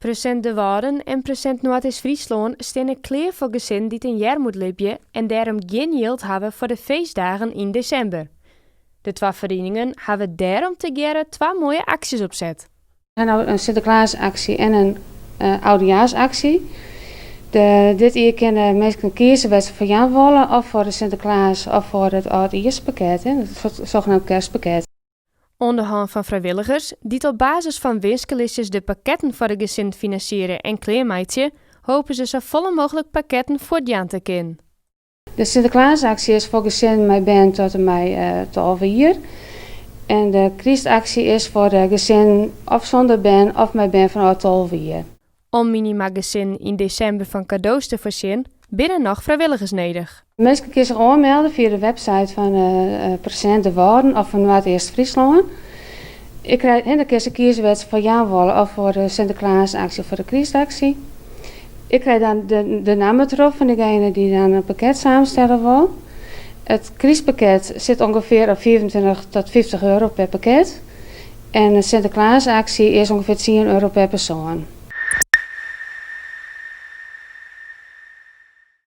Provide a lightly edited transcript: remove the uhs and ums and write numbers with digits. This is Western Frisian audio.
Present De Wâlden en Present Noardeast-Fryslân steane klear foar gesinnen dy't yn earmoed libje en dêrom gjin jild hawwe foar de feestdagen yn desimber. De twa ferieningen hawwe dêrom tegearre twa moaie aksjes opset. We ha no in Sinteklaasaksje en in âldejiersaksje. Dit jier kinne minsken kieze wêr't se foar jaan wolle, of foar de Sinteklaas of foar it âldjierspakket, it zogenaamd kerstpakket. Oan de hân fan frijwilligers, dy't op basis fan winskelistjes de pakketten foar de gesinnen finansiere en klearmeitsje, hope se safolle mooglik pakketten fuortjaan te kinnen. De Sinteklaasaksje is foar gesinnen mei bern tot en mei 12 jier. En de krystaksje is foar de gesinnen of sûnder bern of mei bern fanôf 12 jier. Om minima-gesinnen yn desimber fan kado's te foarsjen, binne noch frijwilligers nedich. Minsken kinne sich oanmelde fia de website fan Present De Wâlden of fan Noardeast-Fryslân. Ik krij, dan kinne se kieze wêr't se foar jaan wolle, of foar de Sinteklaasaksje of foar de krystaksje. Ik krij dan de namme troch fan degene dy't dan in pakket samenstelle wol. It krystpakket sit ûngefear op 25 tot 50 euro per pakket. En de Sinteklaasaksje is ûngefear 10 euro per persoan.